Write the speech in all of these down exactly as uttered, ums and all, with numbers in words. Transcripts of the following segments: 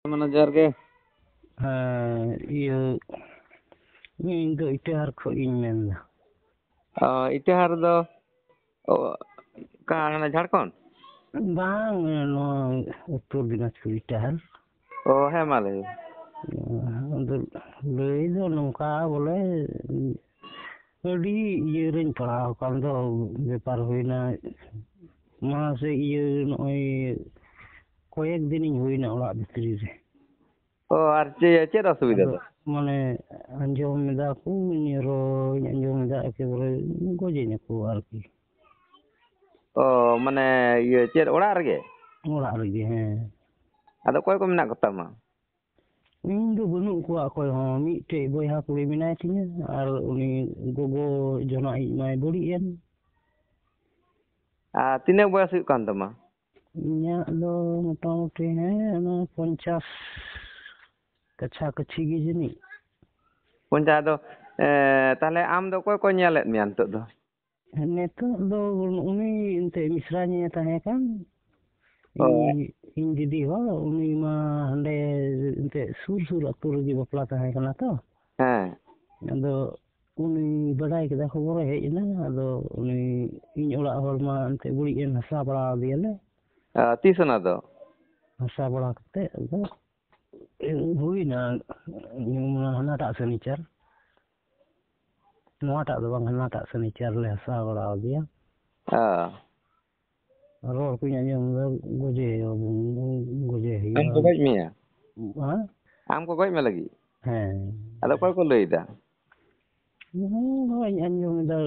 ᱢᱟᱱᱮ ᱡᱚᱦᱟᱨ ᱜᱮ᱾ ᱦᱮᱸ, ᱤᱭᱟᱹ, ᱤᱧ ᱫᱚ ᱤᱴᱟᱹᱦᱟᱨ ᱠᱷᱚᱡ ᱤᱧ ᱢᱮᱱᱫᱟ᱾ ᱚ, ᱤᱴᱟᱹᱦᱟᱨ ᱫᱚ, ᱚ, ᱚᱠᱟ ᱦᱟᱱᱟ ᱡᱷᱟᱲᱠᱷᱚᱸᱰ? ᱵᱟᱝ, ᱱᱚᱣᱟ ᱩᱛᱛᱚᱨ ᱫᱤᱱᱟᱡᱽᱯᱩᱨ ᱤᱴᱟᱹᱦᱟᱨ᱾ ᱚ, ᱦᱮᱸ, ᱢᱟ ᱞᱟᱹᱭ ᱢᱮ᱾ ᱟᱫᱚ ᱞᱟᱹᱭ ᱫᱚ ᱱᱚᱝᱠᱟ ᱵᱚᱞᱮ, ᱟᱹᱰᱤ ᱤᱭᱟᱹ ᱨᱮᱧ ᱯᱟᱲᱟᱣ ᱟᱠᱟᱱ ᱫᱚ, ᱵᱮᱯᱟᱨ ᱦᱩᱭᱱᱟ, ᱢᱟᱥᱮ ᱤᱭᱟᱹ, ᱱᱚᱜᱼᱚᱭ ᱠᱚᱭᱮᱠ ᱫᱤᱱᱤᱧ ᱦᱩᱭᱱᱟ ᱚᱲᱟᱜ ᱵᱷᱤᱛᱨᱤ ᱨᱮ᱾ ᱚ, ᱟᱨ ᱪᱮ-, ᱪᱮᱫ ᱚᱥᱩᱵᱤᱫᱷᱟ ᱟᱫᱚ ᱫᱚ? ᱢᱟᱱᱮ ᱟᱸᱡᱚᱢ ᱮᱫᱟ ᱠᱚ, ᱨᱚᱲᱤᱧ ᱟᱸᱡᱚᱢ ᱮᱫᱟ, ᱮᱠᱮᱵᱟᱨᱮ ᱜᱚᱡᱮᱧᱟᱠᱚ ᱟᱨᱠᱤ᱾ ᱚ, ᱢᱟᱱᱮ ᱤᱭᱟᱹ ᱪᱮᱫ ᱚᱲᱟᱜ ᱨᱮᱜᱮ? ᱚᱲᱟᱜ ᱨᱮᱜᱮ, ᱦᱮᱸ᱾ ᱟᱫᱚ ᱚᱠᱚᱭ ᱠᱚ ᱢᱮᱱᱟᱜ ᱠᱚᱛᱟᱢᱟ? ᱤᱧ ᱫᱚ ᱵᱟᱹᱱᱩᱜ ᱠᱚᱣᱟ ᱚᱠᱚᱭ ᱦᱚᱸ᱾ ᱢᱤᱫᱴᱮᱡ ᱵᱚᱭᱦᱟ ᱠᱩᱲᱤ ᱢᱮᱱᱟᱭ ᱛᱤᱧᱟᱹ ᱟᱨ ᱩᱱᱤ ᱜᱚᱜᱚ ᱡᱚᱱᱟ ᱤᱡ ᱢᱟᱭ ᱵᱟᱹᱲᱤᱡ ᱮᱱ᱾ ᱟᱨ ᱛᱤᱱᱟᱹᱜ ᱵᱚᱭᱚᱥ ᱦᱩᱭᱩᱜ ᱠᱟᱱ ᱛᱟᱢᱟ? ᱤᱧᱟᱹᱜ ᱫᱚ ᱢᱚᱴᱟᱢᱩᱴᱤ, ᱦᱮᱸ, ᱚᱱᱟ ᱯᱚᱧᱪᱟᱥ ᱠᱟᱪᱷᱟ ᱠᱟᱪᱷᱤ ᱜᱮ ᱡᱟᱹᱱᱤᱡ᱾ ᱯᱚᱧᱪᱟᱥ ᱫᱚ, ᱮ, ᱛᱟᱦᱞᱮ ᱟᱢ ᱫᱚ ᱚᱠᱚᱭ ᱠᱚ ᱧᱮᱞᱮᱫ ᱢᱮᱭᱟ ᱱᱤᱛᱚᱜ ᱫᱚ? ᱱᱤᱛᱚᱜ ᱫᱚ ᱩᱱᱤ ᱮᱱᱛᱮ ᱢᱤᱥᱨᱟᱧ ᱛᱟᱦᱮᱸ ᱠᱟᱱ, ᱚ᱾ ᱤᱧ, ᱤᱧ ᱫᱤᱫᱤ ᱦᱚᱲ, ᱩᱱᱤ ᱢᱟ ᱦᱟᱸᱰᱮ ᱮᱱᱛᱮ ᱥᱩᱨ ᱥᱩᱨ ᱟᱹᱛᱩ ᱨᱮᱜᱮ ᱵᱟᱯᱞᱟ ᱛᱟᱦᱮᱸ ᱠᱟᱱᱟ ᱛᱚ᱾ ᱦᱮᱸ᱾ ᱟᱫᱚ ᱩᱱᱤ ᱵᱟᱰᱟᱭ ᱠᱮᱫᱟ, ᱠᱷᱚᱵᱚᱨᱮ ᱦᱮᱡ ᱮᱱᱟ᱾ ᱟᱫᱚ ᱩᱱᱤ, ᱤᱧ ᱚᱲᱟᱜ ᱦᱚᱲ ᱢᱟ ᱮᱱᱛᱮ ᱵᱟᱹᱲᱤᱡ ᱮᱱ, ᱦᱟᱥᱟ ᱵᱟᱲᱟ ᱟᱫᱮᱭᱟᱞᱮ᱾ ᱟ, ᱛᱤᱥ ᱚᱱᱟ ᱫᱚ? ᱦᱟᱥᱟ ᱵᱟᱲᱟ ᱠᱟᱛᱮ ᱟᱫᱚ ᱦᱩᱭᱱᱟ, ᱦᱟᱱᱟᱴᱟᱜ ᱥᱟᱱᱤᱪᱟᱨ, ᱱᱚᱣᱟᱴᱟᱜ ᱫᱚ ᱵᱟᱝ, ᱦᱟᱱᱟᱴᱟᱜ ᱥᱟᱱᱤᱪᱟᱨ ᱞᱮ ᱦᱟᱥᱟ ᱵᱟᱲᱟ ᱟᱫᱮᱭᱟ᱾ ᱚ᱾ ᱨᱚᱲ ᱠᱚᱧ ᱟᱸᱡᱚᱢ ᱮᱫᱟ, ᱜᱚᱡᱮ ᱦᱩᱭᱩᱜᱼᱟ, ᱜᱚᱡᱮ ᱦᱩᱭᱩᱜᱼᱟ᱾ ᱟᱢ ᱠᱚ ᱜᱚᱡ ᱢᱮᱭᱟ? ᱦᱮᱸ? ᱟᱢ ᱠᱚ ᱜᱚᱡ ᱢᱮ ᱞᱟᱹᱜᱤᱫ? ᱦᱮᱸ᱾ ᱟᱫᱚ ᱚᱠᱚᱭ ᱠᱚ ᱞᱟᱹᱭ ᱮᱫᱟ? ᱦᱮᱸ, ᱱᱚᱜᱼᱚᱭ ᱤᱧ ᱟᱸᱡᱚᱢ ᱮᱫᱟ,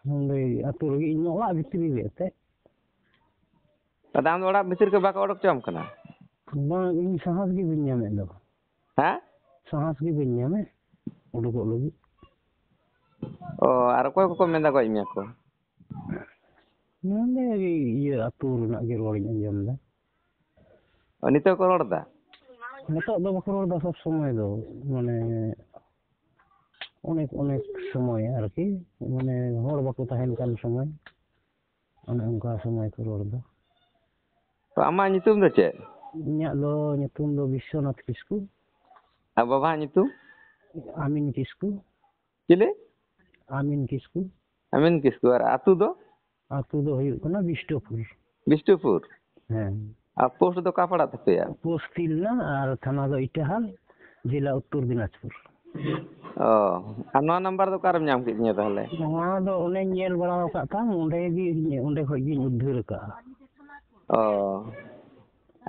ᱱᱚᱰᱮ ᱟᱹᱛᱩ ᱨᱮᱜᱮ, ᱤᱧ ᱚᱲᱟᱜ ᱵᱷᱤᱛᱨᱤ ᱨᱮ ᱮᱱᱛᱮᱫ᱾ ᱟᱫᱚ ᱟᱢ ᱫᱚ ᱚᱲᱟᱜ ᱵᱷᱤᱛᱤᱨ ᱠᱷᱚᱱ ᱵᱟᱠᱚ ᱚᱰᱚᱠ ᱦᱚᱪᱚᱣᱟᱢ ᱠᱟᱱᱟ? ᱵᱟᱝ, ᱤᱧ ᱥᱟᱦᱟᱥ ᱜᱮ ᱵᱟᱹᱧ ᱧᱟᱢᱮᱫ ᱫᱚ᱾ ᱦᱮᱸ? ᱥᱟᱦᱟᱥ ᱜᱮ ᱵᱟᱹᱧ ᱧᱟᱢᱮᱫ ᱩᱰᱩᱠᱚᱜ ᱞᱟᱹᱜᱤᱫ᱾ ᱚ, ᱟᱨ ᱚᱠᱚᱭ ᱠᱚᱠᱚ ᱢᱮᱱᱫᱟ ᱜᱚᱡ ᱢᱮᱭᱟ ᱠᱚ? ᱱᱚᱰᱮ ᱤᱭᱟᱹ ᱟᱹᱛᱩ ᱨᱮᱱᱟᱜ ᱜᱮ ᱨᱚᱲᱤᱧ ᱟᱸᱡᱚᱢ ᱮᱫᱟ᱾ ᱚ, ᱱᱤᱛᱚᱜ ᱠᱚ ᱨᱚᱲ ᱮᱫᱟ? ᱱᱤᱛᱚᱜ ᱫᱚ ᱵᱟᱠᱚ ᱨᱚᱲ ᱮᱫᱟ, ᱥᱚᱵ ᱥᱚᱢᱚᱭ ᱫᱚ, ᱢᱟᱱᱮ, ᱚᱱᱮᱠ, ᱚᱱᱮᱠ ᱥᱚᱢᱚᱭ ᱟᱨᱠᱤ, ᱢᱟᱱᱮ, ᱦᱚᱲ ᱵᱟᱠᱚ ᱛᱟᱦᱮᱱ ᱠᱟᱱ ᱥᱚᱢᱚᱭ, ᱚᱱᱮ ᱚᱱᱠᱟ ᱥᱚᱢᱚᱭ ᱠᱚ ᱨᱚᱲ ᱮᱫᱟ᱾ ᱛᱚ, ᱟᱢᱟᱜ ᱧᱩᱛᱩᱢ ᱫᱚ ᱪᱮᱫ? ᱤᱧᱟᱹᱜ ᱫᱚ ᱧᱩᱛᱩᱢ ᱫᱚ ᱵᱤᱥᱥᱚᱱᱟᱛᱷ ᱠᱤᱥᱠᱩ᱾ ᱟᱨ ᱵᱟᱵᱟᱣᱟᱜ ᱧᱩᱛᱩᱢ? ᱟᱢᱤᱱ ᱠᱤᱥᱠᱩ᱾ ᱪᱤᱞᱤ? ᱟᱢᱤᱱ ᱠᱤᱥᱠᱩ᱾ ᱟᱢᱤᱱ ᱠᱤᱥᱠᱩ᱾ ᱟᱨ ᱟᱹᱛᱩ ᱫᱚ? ᱟᱹᱛᱩ ᱫᱚ ᱦᱩᱭᱩᱜ ᱠᱟᱱᱟ ᱵᱤᱥᱴᱩᱯᱩᱨ᱾ ᱵᱤᱥᱴᱩᱯᱩᱨ? ᱦᱮᱸ᱾ ᱟᱨ ᱯᱳᱥᱴ ᱫᱚ ᱚᱠᱟ ᱯᱟᱲᱟᱜ ᱛᱟᱯᱮᱭᱟ? ᱯᱳᱥᱴ ᱛᱤᱞᱱᱟ ᱟᱨ ᱛᱷᱟᱱᱟ ᱫᱚ ᱤᱴᱟᱹᱦᱟᱞ, ᱡᱮᱞᱟ ᱩᱛᱛᱚᱨ ᱫᱤᱱᱟᱡᱽᱯᱩᱨ᱾ ᱚ, ᱟᱨ ᱱᱚᱣᱟ ᱱᱟᱢᱵᱟᱨ ᱫᱚ ᱚᱠᱟᱨᱮᱢ ᱧᱟᱢ ᱠᱮᱫ ᱛᱤᱧᱟᱹ ᱛᱟᱦᱚᱞᱮ? ᱱᱚᱣᱟ ᱫᱚ ᱚᱱᱮᱧ ᱧᱮᱞ ᱵᱟᱲᱟ ᱟᱠᱟᱫ ᱛᱟᱢ, ᱚᱸᱰᱮ ᱜᱮ, ᱚᱸᱰᱮ ᱠᱷᱚᱡ ᱜᱤᱧ ᱩᱫᱽᱫᱷᱟᱹᱨ ᱟᱠᱟᱫᱼᱟ᱾ ᱚ,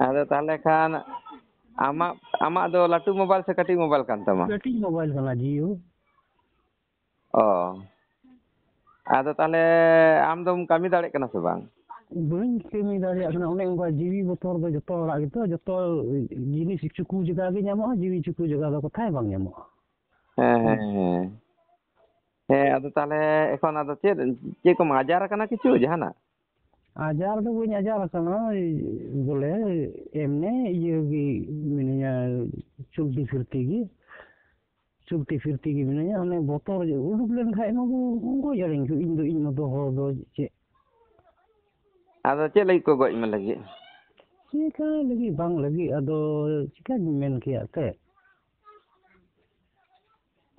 ᱟᱫᱚ ᱛᱟᱦᱚᱞᱮ ᱠᱷᱟᱱ ᱟᱢᱟᱜ, ᱟᱢᱟᱜ ᱫᱚ ᱞᱟᱹᱴᱩ ᱢᱳᱵᱟᱭᱤᱞ ᱥᱮ ᱠᱟᱹᱴᱤᱡ ᱢᱳᱵᱟᱭᱤᱞ ᱠᱟᱱ ᱛᱟᱢᱟ? ᱠᱟᱹᱴᱤᱡ ᱢᱳᱵᱟᱭᱤᱞ ᱠᱟᱱᱟ, ᱡᱤᱭᱳ᱾ ᱚ, ᱟᱫᱚ ᱛᱟᱦᱚᱞᱮ ᱟᱢ ᱫᱚᱢ ᱠᱟᱹᱢᱤ ᱫᱟᱲᱮᱭᱟᱜ ᱠᱟᱱᱟ ᱥᱮ ᱵᱟᱝ? ᱵᱟᱹᱧ ᱠᱟᱹᱢᱤ ᱫᱟᱲᱮᱭᱟᱜ ᱠᱟᱱᱟ, ᱚᱱᱮ ᱚᱱᱠᱟ ᱡᱤᱣᱤ ᱵᱚᱛᱚᱨ ᱫᱚ ᱡᱚᱛᱚ ᱦᱚᱲᱟᱜ ᱜᱮᱛᱚ, ᱡᱚᱛᱚ ᱡᱤᱱᱤᱥ ᱪᱩᱠᱩ ᱡᱟᱭᱜᱟ ᱜᱮ ᱧᱟᱢᱚᱜᱼᱟ, ᱡᱤᱣᱤ ᱪᱩᱠᱩ ᱡᱟᱭᱜᱟ ᱫᱚ ᱠᱚᱛᱷᱟᱭ ᱵᱟᱝ ᱧᱟᱢᱚᱜᱼᱟ᱾ ᱦᱮᱸ, ᱦᱮᱸ, ᱦᱮᱸ᱾ ᱦᱮᱸ, ᱟᱫᱚ ᱛᱟᱦᱚᱞᱮ ᱮᱠᱷᱚᱱ ᱟᱫᱚ ᱪᱮᱫ, ᱪᱮᱫ ᱠᱚᱢ ᱟᱡᱟᱨ ᱟᱠᱟᱱᱟ ᱠᱤᱪᱷᱩ ᱡᱟᱦᱟᱱᱟᱜ? ᱟᱡᱟᱨ ᱫᱚ ᱵᱟᱹᱧ ᱟᱡᱟᱨ ᱟᱠᱟᱱᱟ, ᱵᱚᱞᱮ ᱮᱢᱱᱤ ᱤᱭᱟᱹ ᱜᱮ ᱢᱤᱱᱟᱹᱧᱟ, ᱪᱚᱞᱛᱤ ᱯᱷᱤᱨᱛᱤ ᱜᱮ, ᱪᱚᱞᱛᱤ ᱯᱷᱤᱨᱛᱤ ᱜᱮ ᱢᱤᱱᱟᱹᱧᱟ᱾ ᱚᱱᱮ ᱵᱚᱛᱚᱨ ᱩᱰᱩᱠ ᱞᱮᱱᱠᱷᱟᱡ ᱢᱟ ᱠᱚ ᱜᱚᱡ ᱟᱹᱞᱤᱧ ᱠᱚ, ᱤᱧ ᱫᱚ, ᱤᱧ ᱢᱚᱛᱚ ᱦᱚᱲ ᱫᱚ ᱪᱮᱫ᱾ ᱟᱫᱚ ᱪᱮᱫ ᱞᱟᱹᱜᱤᱫ ᱠᱚ ᱜᱚᱡ ᱢᱮ ᱞᱟᱹᱜᱤᱫ? ᱪᱮᱠᱟ ᱞᱟᱹᱜᱤᱫ ᱵᱟᱝ ᱞᱟᱹᱜᱤᱫ, ᱟᱫᱚ ᱪᱮᱠᱟᱧ ᱢᱮᱱ ᱠᱮᱭᱟ ᱮᱱᱛᱮᱫ᱾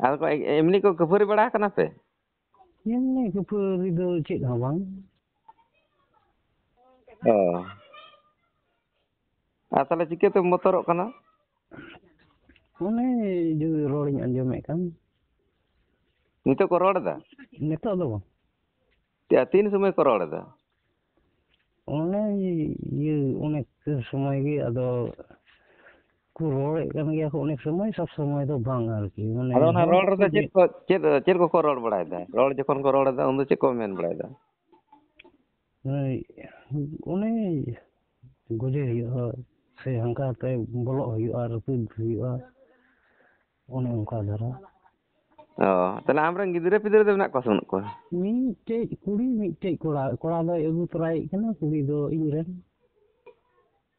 ᱟᱫᱚ ᱠᱚ ᱮ-, ᱮᱢᱱᱤ ᱠᱚ ᱠᱷᱟᱹᱯᱟᱹᱨᱤ ᱵᱟᱲᱟ ᱟᱠᱟᱱᱟ ᱯᱮ? ᱮᱢᱱᱤ ᱠᱷᱟᱹᱯᱟᱹᱨᱤ ᱫᱚ ᱪᱮᱫ ᱦᱚᱸ ᱵᱟᱝ᱾ ᱚ᱾ ᱟᱨ ᱛᱟᱦᱚᱞᱮ ᱪᱤᱠᱟᱹᱛᱮᱢ ᱵᱚᱛᱚᱨᱚᱜ ᱠᱟᱱᱟ? ᱚᱱᱮ ᱡᱩᱫᱤ ᱨᱚᱲᱤᱧ ᱟᱸᱡᱚᱢᱮᱫ ᱠᱟᱱ᱾ ᱱᱤᱛᱚᱜ ᱠᱚ ᱨᱚᱲ ᱮᱫᱟ? ᱱᱤᱛᱚᱜ ᱫᱚ ᱵᱟᱝ᱾ ᱛᱤ-, ᱛᱤᱱ ᱥᱚᱢᱚᱭ ᱠᱚ ᱨᱚᱲ ᱮᱫᱟ? ᱚᱱᱮ ᱤᱭᱟᱹ, ᱚᱱᱮᱠ ᱥᱚᱢᱚᱭ ᱜᱮ ᱟᱫᱚ ᱠᱚ ᱨᱚᱲᱮᱫ ᱠᱟᱱ ᱜᱮᱭᱟ ᱠᱚ ᱚᱱᱮᱠ ᱥᱚᱢᱚᱭ, ᱥᱚᱵ ᱥᱚᱢᱚᱭ ᱫᱚ ᱵᱟᱝ ᱟᱨᱠᱤ᱾ ᱢᱟᱱᱮ ᱟᱫᱚ ᱚᱱᱟ ᱦᱚᱲ ᱨᱚᱲ ᱠᱚᱠᱚ ᱨᱮᱫᱚ ᱪᱮᱫ ᱡᱮ- ᱠᱚ, ᱪᱮᱫ, ᱪᱮᱫ ᱠᱚᱠᱚ ᱨᱚᱲ ᱵᱟᱲᱟᱭᱮᱫᱟ? ᱨᱚᱲ ᱡᱚᱠᱷᱚᱱ ᱠᱚ ᱨᱚᱲ ᱮᱫᱟ, ᱩᱱᱫᱚ ᱪᱮᱫ ᱠᱚ ᱢᱮᱱ ᱵᱟᱲᱟᱭᱮᱫᱟ? ᱦᱳᱭ, ᱚᱱᱮ ᱜᱚᱡᱮ ᱦᱩᱭᱩᱜᱼᱟ ᱥᱮ ᱦᱟᱱᱠᱟ ᱛᱮ ᱵᱚᱞᱚᱜ ᱦᱩᱭᱩᱜᱼᱟ, ᱨᱟᱹᱯᱩᱫ ᱦᱩᱭᱩᱜᱼᱟ, ᱚᱱᱮ ᱚᱱᱠᱟ ᱫᱷᱟᱨᱟ᱾ ᱚ, ᱛᱟᱦᱞᱮ ᱟᱢᱨᱮᱱ ᱜᱤᱫᱽᱨᱟᱹ ᱯᱤᱫᱽᱨᱟᱹ ᱫᱚ ᱢᱮᱱᱟᱜ ᱠᱚᱣᱟ ᱥᱮ ᱵᱟᱹᱱᱩᱜ ᱠᱚᱣᱟ? ᱢᱤᱫᱴᱮᱡ ᱠᱩᱲᱤ, ᱢᱤᱫᱴᱮᱡ ᱠᱚᱲᱟ᱾ ᱠᱚᱲᱟ ᱫᱚᱭ ᱟᱹᱜᱩ ᱛᱚᱨᱟᱭᱮᱫ ᱠᱟᱱᱟ, ᱠᱩᱲᱤ ᱫᱚ ᱤᱧ ᱨᱮᱱ᱾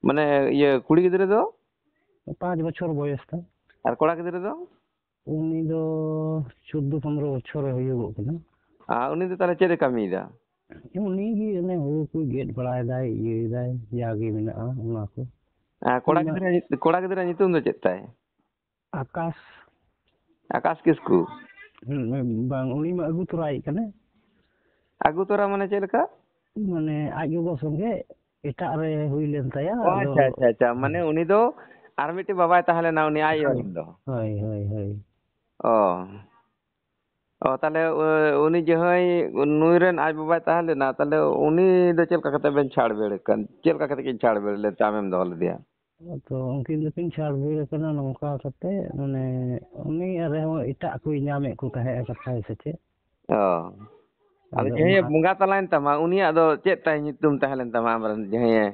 ᱢᱟᱱᱮ, ᱤᱭᱟᱹ, ᱠᱩᱲᱤ ᱜᱤᱫᱽᱨᱟᱹ ᱫᱚ? ᱯᱟᱸᱪ ᱵᱚᱪᱷᱚᱨ ᱵᱚᱭᱚᱥ ᱛᱟᱭ᱾ ᱟᱨ ᱠᱚᱲᱟ ᱜᱤᱫᱽᱨᱟᱹ ᱫᱚ? ᱩᱱᱤ ᱫᱚ ᱪᱳᱫᱫᱳ ᱯᱚᱱᱨᱚ ᱵᱚᱪᱷᱚᱨᱮ ᱦᱩᱭᱩᱜᱚᱜ ᱠᱟᱱᱟ᱾ ᱟᱨ ᱩᱱᱤ ᱫᱚ ᱛᱟᱦᱞᱮ ᱪᱮᱫ ᱮ ᱠᱟᱹᱢᱤᱭᱮᱫᱟ? ᱩᱱᱤ ᱜᱮ ᱚᱱᱮ ᱦᱩᱲᱩ ᱠᱚ ᱜᱮᱫ ᱵᱟᱲᱟᱭᱮᱫᱟᱭ, ᱤᱭᱟᱹᱭᱮᱫᱟᱭ, ᱡᱟ ᱜᱮ ᱢᱮᱱᱟᱜᱼᱟ ᱚᱱᱟ ᱠᱚ᱾ ᱟᱨ ᱠᱚᱲᱟ ᱤᱧ ᱢᱟ ᱜᱤᱫᱽᱨᱟᱹ, ᱠᱚᱲᱟ ᱜᱤᱫᱽᱨᱟᱹ ᱧᱩᱛᱩᱢ ᱫᱚ ᱪᱮᱫ ᱛᱟᱭ? ᱟᱠᱟᱥ᱾ ᱟᱠᱟᱥ ᱠᱤᱥᱠᱩ? ᱦᱩᱸ, ᱵᱟᱝ, ᱩᱱᱤ ᱢᱟ ᱟᱹᱜᱩ ᱛᱚᱨᱟᱭᱮᱫ ᱠᱟᱱᱮ᱾ ᱟᱹᱜᱩ ᱛᱚᱨᱟ ᱢᱟᱱᱮ ᱪᱮᱫ ᱞᱮᱠᱟ? ᱢᱟᱱᱮ ᱟᱡ ᱜᱚᱜᱚ ᱥᱚᱸᱜᱮ ᱮᱴᱟᱜ ᱨᱮ ᱦᱩᱭ ᱞᱮᱱ ᱛᱟᱭᱟ, ᱚ, ᱟᱫᱚ ᱟᱪᱪᱷᱟ, ᱟᱪᱪᱷᱟ, ᱟᱪᱪᱷᱟ᱾ ᱢᱟᱱᱮ ᱩᱱᱤ ᱫᱚ ᱟᱨ ᱢᱤᱫᱴᱮᱡ ᱵᱟᱵᱟᱭ ᱛᱟᱦᱮᱸ ᱞᱮᱱᱟ, ᱩᱱᱤ ᱟᱡ ᱟᱭᱳ ᱦᱳᱭ, ᱨᱮᱱ ᱫᱚ? ᱦᱳᱭ, ᱦᱳᱭ, ᱦᱳᱭ᱾ ᱚ᱾ ᱚ, ᱛᱟᱦᱞᱮ, ᱩ-, ᱩᱱᱤ ᱡᱟᱦᱟᱸᱭ ᱱᱩᱭ ᱨᱮᱱ ᱟᱡ ᱵᱟᱵᱟᱭ ᱛᱟᱦᱮᱸ ᱞᱮᱱᱟ, ᱛᱟᱦᱞᱮ ᱩᱱᱤ ᱫᱚ ᱪᱮᱫ ᱞᱮᱠᱟ ᱠᱟᱛᱮ ᱵᱮᱱ ᱪᱷᱟᱲ ᱵᱮᱲ ᱠᱟᱱ, ᱪᱮᱫ ᱞᱮᱠᱟ ᱠᱟᱛᱮ ᱠᱤᱱ ᱪᱷᱟᱲ ᱵᱮᱲ ᱞᱮᱫ ᱛᱮ ᱟᱢᱮᱢ ᱫᱚᱦᱚ ᱞᱮᱫᱮᱭᱟ? ᱛᱚ ᱩᱱᱠᱤᱱ ᱫᱚᱠᱤᱱ ᱪᱷᱟᱲ ᱵᱮᱲ ᱠᱟᱱᱟ ᱱᱚᱝᱠᱟ ᱠᱟᱛᱮ, ᱢᱟᱱᱮ ᱩᱱᱤ ᱟᱨᱦᱚᱸ ᱮᱴᱟᱜ ᱠᱚᱭ ᱧᱟᱢᱮᱫ ᱠᱚ ᱛᱟᱦᱮᱸᱫ ᱠᱟᱛᱷᱟᱭ ᱥᱮ ᱪᱮᱫ? ᱚ᱾ ᱟᱫᱚ ᱟᱫᱚ ᱡᱟᱦᱟᱸᱭᱮ ᱚᱱᱟ ᱵᱚᱸᱜᱟ ᱛᱟᱞᱟᱭᱮᱱ ᱛᱟᱢᱟ, ᱩᱱᱤᱭᱟᱜ ᱫᱚ ᱪᱮᱫ ᱛᱟᱭ ᱧᱩᱛᱩᱢ ᱛᱟᱦᱮᱸ ᱞᱮᱱ ᱛᱟᱢᱟ ᱟᱢᱨᱮᱱ ᱡᱟᱦᱟᱸᱭᱮ?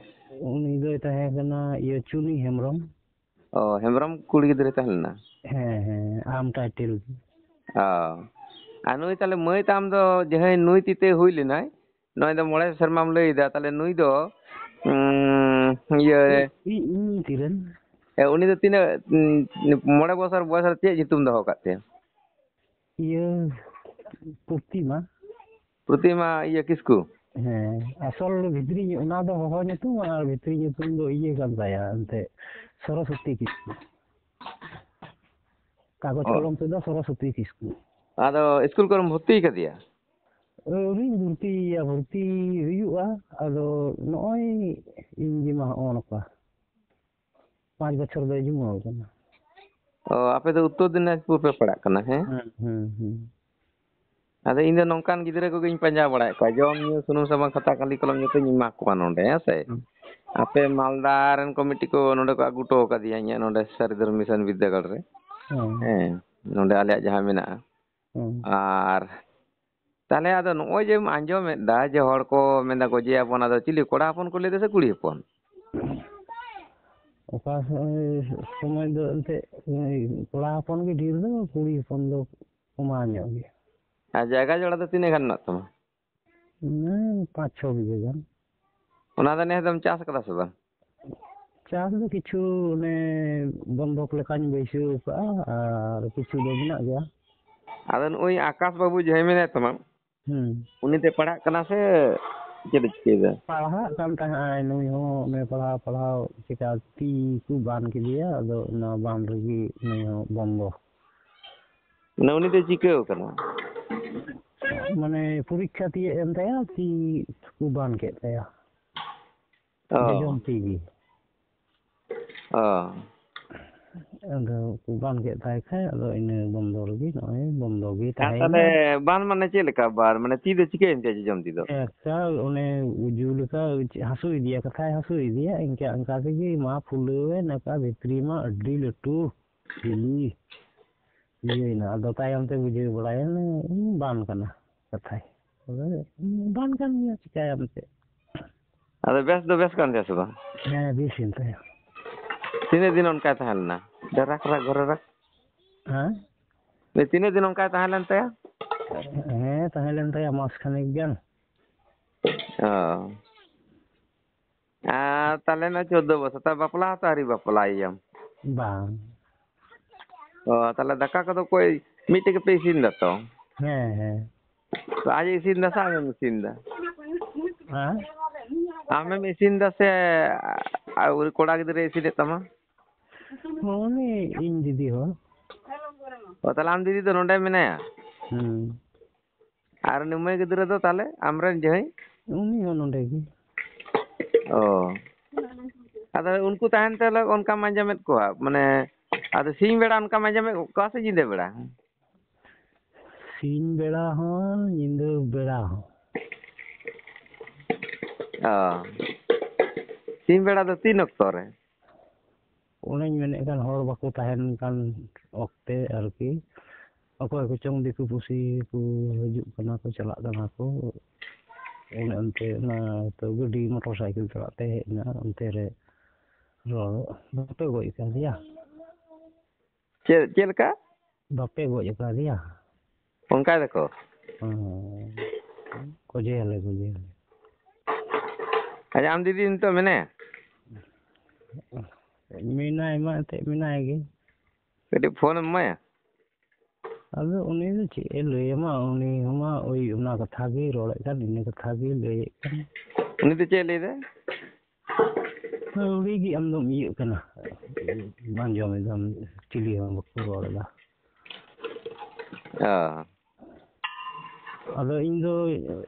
ᱩᱱᱤ ᱫᱚᱭ ᱛᱟᱦᱮᱸ ᱠᱟᱱᱟ, ᱤᱭᱟᱹ, ᱪᱩᱱᱤ ᱦᱮᱢᱵᱨᱚᱢ᱾ ᱚ, ᱦᱮᱢᱵᱨᱚᱢ ᱠᱩᱲᱤ ᱜᱤᱫᱽᱨᱟᱹᱭ ᱛᱟᱦᱮᱸ ᱞᱮᱱᱟ? ᱦᱮᱸ, ᱦᱮᱸ, ᱟᱢ title᱾ ᱚ᱾ ᱟᱨ ᱱᱩᱭ ᱛᱟᱦᱞᱮ ᱢᱟᱹᱭ ᱛᱟᱢ ᱫᱚ ᱡᱟᱦᱟᱸᱭ ᱱᱩᱭ ᱛᱤᱛᱮ ᱦᱩᱭ ᱞᱮᱱᱟᱭ, ᱱᱩᱭ ᱫᱚ ᱢᱚᱬᱮ ᱥᱮᱨᱢᱟᱢ ᱞᱟᱹᱭᱫᱟ, ᱛᱟᱦᱞᱮ ᱱᱩᱭ ᱫᱚ, ᱩᱸ, ᱤᱭᱟᱹ, ᱤ-, ᱤ-, ᱤᱧ ᱛᱤᱨᱮᱱ? ᱮ, ᱩᱱᱤ ᱫᱚ ᱛᱤᱱᱟᱹᱜ, ᱩᱸ, ᱢᱚᱬᱮ ᱵᱚᱪᱷᱚᱨ ᱵᱚᱭᱮᱥ ᱨᱮ ᱪᱮᱫ ᱧᱩᱛᱩᱢ ᱫᱚᱦᱚ ᱠᱟᱫ ᱛᱟᱭᱟ? ᱤᱭᱟᱹ, ᱯᱨᱚᱛᱤᱢᱟ᱾ ᱯᱨᱚᱛᱤᱢᱟ, ᱤᱭᱟᱹ, ᱠᱤᱥᱠᱩ? ᱦᱮᱸ, ᱟᱥᱚᱞ ᱵᱷᱤᱛᱨᱤ ᱧᱩ-, ᱚᱱᱟ ᱫᱚ ᱦᱚᱦᱚ ᱧᱩᱛᱩᱢ ᱟᱨ ᱵᱷᱤᱛᱨᱤ ᱧᱩᱛᱩᱢ ᱫᱚ ᱤᱭᱟᱹ ᱠᱟᱱ ᱛᱟᱭᱟ ᱮᱱᱛᱮ, ᱥᱚᱨᱚᱥᱚᱛᱤ ᱠᱤᱥᱠᱩ᱾ ᱠᱟᱜᱚᱡᱽ ᱚ᱾ ᱠᱚᱞᱚᱢ ᱛᱮᱫᱚ ᱥᱚᱨᱚᱥᱚᱛᱤ ᱠᱤᱥᱠᱩ᱾ ᱟᱫᱚ ᱤᱥᱠᱩᱞ ᱠᱚᱨᱮᱢ ᱵᱷᱚᱨᱛᱤ ᱠᱟᱫᱮᱭᱟ? ᱟᱹᱣᱨᱤᱧ ᱵᱷᱚᱨᱛᱤᱭᱮᱭᱟ, ᱵᱷᱚᱨᱛᱤ ᱦᱩᱭᱩᱜᱼᱟ᱾ ᱟᱫᱚ ᱱᱚᱜᱼᱚᱭ ᱤᱧ ᱡᱮ ᱢᱟ ᱦᱚᱸᱜᱼᱚ ᱱᱚᱝᱠᱟ᱾ ᱯᱟᱸᱪ ᱵᱚᱪᱷᱚᱨ ᱫᱚᱭ ᱡᱩᱢᱟᱹᱣ ᱠᱟᱱᱟ᱾ ᱚ, ᱟᱯᱮ ᱫᱚ ᱩᱛᱛᱚᱨ ᱫᱤᱱᱟᱡᱽᱯᱩᱨ ᱯᱮ ᱯᱟᱲᱟᱜ ᱠᱟᱱᱟ, ᱦᱮᱸ? ᱦᱩᱸ, ᱦᱩᱸ, ᱦᱩᱸ᱾ ᱟᱫᱚ ᱤᱧ ᱫᱚ ᱱᱚᱝᱠᱟᱱ ᱜᱤᱫᱽᱨᱟᱹ ᱠᱚᱜᱮᱧ ᱯᱟᱸᱡᱟ ᱵᱟᱲᱟᱭᱮᱫ ᱠᱚᱣᱟ, ᱡᱚᱢ ᱧᱩ, ᱥᱩᱱᱩᱢ ᱥᱟᱥᱟᱝ, ᱠᱷᱟᱛᱟ, ᱠᱟᱹᱞᱤ ᱠᱚᱞᱚᱢ ᱡᱚᱛᱚᱧ ᱮᱢᱟ ᱠᱚᱣᱟ ᱱᱚᱰᱮ, ᱦᱮᱸ ᱥᱮ? ᱦᱩᱸ᱾ ᱟᱯᱮ ᱢᱟᱞᱫᱟ ᱨᱮᱱ ᱠᱚ ᱢᱤᱫᱴᱤᱡ ᱠᱚ ᱱᱚᱰᱮ ᱠᱚ ᱟᱹᱜᱩ ᱦᱚᱴᱚ ᱠᱟᱫᱮᱭᱟ ᱤᱧᱟᱹᱜ ᱱᱚᱰᱮ ᱥᱟᱹᱨᱤ ᱫᱷᱚᱨᱚᱢ ᱢᱤᱥᱚᱱ ᱵᱤᱨᱫᱟᱹᱜᱟᱲ ᱨᱮ᱾ ᱦᱩᱸ᱾ ᱦᱮᱸ, ᱱᱚᱰᱮ ᱟᱞᱮᱭᱟᱜ ᱡᱟᱦᱟᱸ ᱢᱮᱱᱟᱜᱼᱟ᱾ ᱦᱩᱸ᱾ ᱟᱨ ᱛᱟᱦᱞᱮ ᱟᱫᱚ ᱱᱚᱜᱼᱚᱭ ᱡᱮᱢ ᱟᱸᱡᱚᱢᱮᱫ ᱫᱟ ᱡᱮ ᱦᱚᱲ ᱠᱚ ᱢᱮᱱᱫᱟ ᱠᱚ ᱡᱮ ᱟᱵᱚᱱ, ᱟᱫᱚ ᱪᱤᱞᱤ ᱠᱚᱲᱟ ᱦᱚᱯᱚᱱ ᱠᱚ ᱞᱟᱹᱭ ᱫᱟ ᱥᱮ ᱠᱩᱲᱤ ᱦᱚᱯᱚᱱ? ᱚᱠᱟ ᱥᱚ-, ᱥᱚᱢᱚᱭ ᱫᱚ ᱮᱱᱛᱮᱫ ᱠᱚᱲᱟ ᱦᱚᱯᱚᱱ ᱜᱮ ᱰᱷᱮᱨ ᱫᱚ, ᱠᱩᱲᱤ ᱦᱚᱯᱚᱱ ᱫᱚ ᱠᱚᱢᱟᱣ ᱧᱚᱜ ᱜᱮ᱾ ᱟᱨ ᱡᱟᱭᱜᱟ ᱡᱚᱲᱟ ᱫᱚ ᱛᱤᱱᱟᱹᱜ ᱜᱟᱱ ᱢᱮᱱᱟᱜ ᱛᱟᱢᱟ? ᱦᱩᱸ, ᱯᱟᱸᱪ ᱪᱷᱚ ᱵᱤᱜᱷᱟᱹ ᱜᱟᱱ᱾ ᱚᱱᱟ ᱫᱚ ᱱᱮᱥ ᱫᱚᱢ ᱪᱟᱥ ᱠᱟᱫᱟ ᱥᱮ ᱵᱟᱝ? ᱪᱟᱥ ᱫᱚ ᱠᱤᱪᱷᱩ ᱚᱱᱮ ᱵᱚᱱᱫᱷᱚᱠ ᱞᱮᱠᱟᱧ ᱵᱟᱹᱭᱥᱟᱹᱣ ᱠᱟᱜᱼᱟ, ᱟᱨ ᱠᱤᱪᱷᱩ ᱫᱚ ᱢᱮᱱᱟᱜ ᱜᱮᱭᱟ᱾ ᱟᱫᱚ ᱱᱩᱜᱼᱩᱭ ᱟᱠᱟᱥ ᱵᱟᱹᱵᱩ ᱡᱟᱦᱟᱸᱭ ᱢᱮᱱᱟᱭ ᱛᱟᱢᱟ, ᱦᱩᱸ᱾ ᱩᱱᱤ ᱫᱚᱭ ᱯᱟᱲᱦᱟᱜ ᱠᱟᱱᱟ ᱥᱮ ᱪᱮᱫ ᱮ ᱪᱤᱠᱟᱹᱭᱮᱫᱟ? ᱯᱟᱲᱦᱟᱜ ᱠᱟᱱ ᱛᱟᱦᱮᱸᱫ ᱟᱭ, ᱱᱩᱭ ᱦᱚᱸ ᱚᱱᱮ ᱯᱟᱲᱦᱟᱣ ᱯᱟᱲᱦᱟᱣ ᱪᱤᱠᱟ ᱛᱤ ᱠᱚ ᱵᱟᱱ ᱠᱮᱫᱮᱭᱟ, ᱟᱫᱚ ᱚᱱᱟ ᱵᱟᱱ ᱨᱮᱜᱮ ᱱᱩᱭ ᱦᱚᱸ ᱵᱚᱱᱫᱚ᱾ ᱢᱟᱱᱮ ᱩᱱᱤ ᱫᱚ ᱪᱤᱠᱟᱹᱣ ᱠᱟᱱᱟ? ᱢᱟᱱᱮ ᱯᱚᱨᱤᱠᱠᱷᱟ ᱛᱤᱭᱟᱹᱜ ᱮᱱ ᱛᱟᱭᱟ, ᱛᱤ ᱠᱚ ᱵᱟᱱ ᱠᱮᱫ ᱛᱟᱭᱟ᱾ ᱚ᱾ ᱡᱚᱡᱚᱢ ᱛᱤ ᱜᱮ᱾ ᱚ᱾ ᱟᱫᱚ ᱠᱚ ᱵᱟᱱ ᱠᱮᱫ ᱛᱟᱭ ᱠᱷᱟᱡ, ᱟᱫᱚ ᱤᱱᱟᱹ ᱵᱚᱱᱫᱚ ᱨᱮᱜᱮ ᱱᱚᱜᱼᱚᱭ ᱵᱚᱱᱫᱚ ᱜᱮ ᱟᱨ ᱛᱟᱦᱮᱸᱭᱮᱱᱟ᱾ ᱛᱟᱦᱞᱮ ᱵᱟᱱ ᱢᱟᱱᱮ ᱪᱮᱫ ᱞᱮᱠᱟ ᱵᱟᱨ? ᱢᱟᱱᱮ ᱛᱤ ᱫᱚ ᱪᱤᱠᱟᱹᱭᱮᱱ ᱛᱟᱭᱟ ᱡᱚᱡᱚᱢ ᱛᱤ ᱫᱚ? ᱮᱠᱴᱟ ᱚᱱᱮ ᱩᱡᱩ ᱞᱮᱠᱟ ᱦᱟᱹᱥᱩ ᱤᱫᱤᱭᱟ, ᱠᱟᱛᱷᱟᱭ ᱦᱟᱹᱥᱩ ᱤᱫᱤᱭᱟ, ᱤᱱᱠᱟ ᱤᱱᱠᱟ ᱛᱮᱜᱮ ᱢᱟ ᱯᱷᱩᱞᱟᱹᱣᱮᱱ, ᱚᱠᱟ ᱵᱷᱤᱛᱨᱤ ᱢᱟ ᱟᱹᱰᱤ ᱞᱟᱹᱴᱩ ᱵᱤᱞᱤ ᱤᱭᱟᱹᱭᱮᱱᱟ᱾ ᱟᱫᱚ ᱛᱟᱭᱚᱢ ᱛᱮ ᱵᱩᱡᱷᱟᱹᱣ ᱵᱟᱲᱟᱭᱮᱱ, ᱵᱟᱱ ᱠᱟᱱᱟ ᱠᱟᱛᱷᱟᱭ᱾ ᱟᱫᱚ ᱵᱟᱱ ᱠᱟᱱ ᱜᱮᱭᱟ, ᱪᱤᱠᱟᱹᱭᱟᱢ ᱮᱱᱛᱮᱫ? ᱟᱫᱚ ᱵᱮᱥ ᱫᱚ ᱵᱮᱥ ᱠᱟᱱ ᱛᱟᱭᱟ ᱥᱮ ᱵᱟᱝ? ᱦᱮᱸ, ᱵᱮᱥ ᱮᱱ ᱛᱟᱭᱟ᱾ ᱛᱤᱱᱟᱹᱜ ᱫᱤᱱ ᱚᱱᱠᱟᱭ ᱛᱟᱦᱮᱸ ᱞᱮᱱᱟ? ᱰᱮᱨᱟᱠ ᱨᱟᱠ ᱜᱷᱚᱨᱮ ᱨᱟᱠ᱾ ᱦᱮᱸ? ᱞᱟᱹᱭ, ᱛᱤᱱᱟᱹᱜ ᱫᱤᱱ ᱚᱱᱠᱟᱭ ᱛᱟᱦᱮᱸ ᱞᱮᱱ ᱛᱟᱭᱟ? ᱦᱮᱸ, ᱛᱟᱦᱮᱸ ᱞᱮᱱ ᱛᱟᱭᱟ ᱢᱟᱥ ᱠᱷᱟᱱᱮᱠ ᱜᱟᱱ᱾ ᱚ᱾ ᱟᱨ ᱛᱟᱦᱞᱮ ᱱᱚᱜᱼᱚᱭ ᱪᱳᱫᱽᱫᱳ ᱵᱚᱪᱷᱚᱨ, ᱛᱟᱦᱞᱮ ᱵᱟᱯᱞᱟ ᱦᱚᱸᱛᱚ ᱟᱹᱣᱨᱤ ᱵᱟᱯᱞᱟᱭᱮᱭᱟᱢ? ᱵᱟᱝ᱾ ᱚ, ᱛᱟᱦᱞᱮ ᱫᱟᱠᱟ ᱠᱚᱫᱚ ᱚᱠᱚᱭ ᱢᱤᱫ ᱛᱮᱜᱮ ᱯᱮ ᱤᱥᱤᱱ ᱫᱟ ᱛᱚ? ᱦᱮᱸ, ᱦᱮᱸ᱾ ᱛᱚ ᱟᱡ ᱮ ᱤᱥᱤᱱ ᱫᱟ ᱥᱮ ᱟᱢᱮᱢ ᱤᱥᱤᱱ ᱫᱟ? ᱦᱮᱸ? ᱟᱢᱮᱢ ᱤᱥᱤᱱ ᱫᱟ ᱥᱮ ᱟ-, ᱩᱱᱤ ᱠᱚᱲᱟ ᱜᱤᱫᱽᱨᱟᱹᱭ ᱤᱥᱤᱱᱮᱫ ᱛᱟᱢᱟ? ᱩᱱᱤ ᱤᱧ ᱫᱤᱫᱤ ᱦᱚᱲ᱾ ᱚ, ᱛᱟᱦᱞᱮ ᱟᱢ ᱫᱤᱫᱤ ᱫᱚ ᱱᱚᱰᱮ ᱢᱮᱱᱟᱭᱟ? ᱦᱩᱸ᱾ ᱟᱨ ᱩᱱᱤ ᱢᱟᱹᱭ ᱜᱤᱫᱽᱨᱟᱹ ᱫᱚ ᱛᱟᱦᱞᱮ ᱟᱢᱨᱮᱱ ᱡᱟᱹᱦᱟᱹᱭ? ᱩᱱᱤ ᱦᱚᱸ ᱱᱚᱰᱮ ᱜᱮ᱾ ᱚ᱾ ᱟᱫᱚ ᱩᱱᱠᱩ ᱛᱟᱦᱮᱱ ᱛᱮ ᱚᱱᱠᱟᱢ ᱟᱸᱡᱚᱢᱮᱫ ᱠᱚᱣᱟ, ᱢᱟᱱᱮ, ᱟᱫᱚ ᱥᱤᱧ ᱵᱮᱲᱟ ᱚᱱᱠᱟᱢ ᱟᱸᱡᱚᱢᱮᱫ ᱠᱚᱣᱟ ᱥᱮ ᱧᱤᱫᱟᱹ ᱵᱮᱲᱟ? ᱥᱤᱧ ᱵᱮᱲᱟ ᱦᱚᱸ, ᱧᱤᱫᱟᱹ ᱵᱮᱲᱟ ᱦᱚᱸ᱾ ᱚ᱾ ᱥᱤᱧ ᱵᱮᱲᱟ ᱫᱚ ᱛᱤᱱ ᱚᱠᱛᱚ ᱨᱮ? ᱚᱱᱮᱧ ᱢᱮᱱᱮᱫ ᱠᱟᱱ, ᱦᱚᱲ ᱵᱟᱠᱚ ᱛᱟᱦᱮᱱ ᱠᱟᱱ ᱚᱠᱛᱮ ᱟᱨᱠᱤ, ᱚᱠᱚᱭ ᱠᱚᱪᱚᱝ ᱫᱤᱠᱩ ᱯᱩᱥᱤ ᱠᱚ ᱦᱤᱡᱩᱜ ᱠᱟᱱᱟ ᱠᱚ, ᱪᱟᱞᱟᱜ ᱠᱟᱱᱟ ᱠᱚ, ᱚᱱᱮ ᱚᱱᱛᱮ ᱚᱱᱟ ᱦᱚᱭᱛᱳ ᱜᱟᱹᱰᱤ ᱢᱚᱴᱚᱨ ᱥᱟᱭᱠᱮᱞ ᱪᱟᱞᱟᱜ ᱛᱮ ᱦᱮᱡ ᱮᱱᱟ, ᱚᱱᱛᱮ ᱨᱮ ᱨᱚᱲ ᱵᱟᱯᱮ ᱜᱚᱡ ᱟᱠᱟᱫᱮᱭᱟ? ᱪᱮᱫ, ᱪᱮᱫ ᱞᱮᱠᱟ? ᱵᱟᱯᱮ ᱜᱚᱡ ᱟᱠᱟᱫᱮᱭᱟ? ᱚᱱᱠᱟᱭ ᱫᱟᱠᱚ? ᱦᱮᱸ, ᱜᱚᱡᱮᱭᱟᱞᱮ, ᱜᱚᱡᱮᱭᱟᱞᱮ᱾ ᱟᱪᱪᱷᱟ, ᱟᱢ ᱫᱤᱫᱤ ᱱᱤᱛᱚᱜ ᱢᱮᱱᱟᱭᱟ? ᱢᱮᱱᱟᱭ ᱢᱟ ᱮᱱᱛᱮᱫ, ᱢᱮᱱᱟᱭ ᱜᱮ᱾ ᱠᱟᱹᱴᱤᱡ ᱯᱷᱳᱱ ᱮᱢ ᱮᱢᱟᱭᱟ᱾ ᱟᱫᱚ ᱩᱱᱤ ᱫᱚ ᱪᱮᱫ ᱮ ᱞᱟᱹᱭ ᱟᱢᱟ, ᱩᱱᱤ ᱦᱚᱸᱢᱟ ᱳᱭ ᱚᱱᱟ ᱠᱟᱛᱷᱟ ᱜᱮᱭ ᱨᱚᱲᱮᱫ ᱠᱟᱱ, ᱤᱱᱟᱹ ᱠᱟᱛᱷᱟ ᱜᱮᱭ ᱞᱟᱹᱭᱮᱫ ᱠᱟᱱ᱾ ᱩᱱᱤ ᱫᱚ ᱪᱮᱫ ᱮ ᱞᱟᱹᱭ ᱫᱟ? ᱟᱹᱣᱲᱤ ᱜᱮ ᱟᱢ ᱫᱚᱢ ᱤᱭᱟᱹᱜ ᱠᱟᱱᱟ, ᱟᱸᱡᱚᱢ ᱮᱫᱟᱢ, ᱪᱤᱞᱤ ᱦᱚᱸ ᱵᱟᱠᱚ ᱨᱚᱲ ᱮᱫᱟ᱾ ᱚ᱾ ᱟᱫᱚ ᱤᱧ ᱫᱚ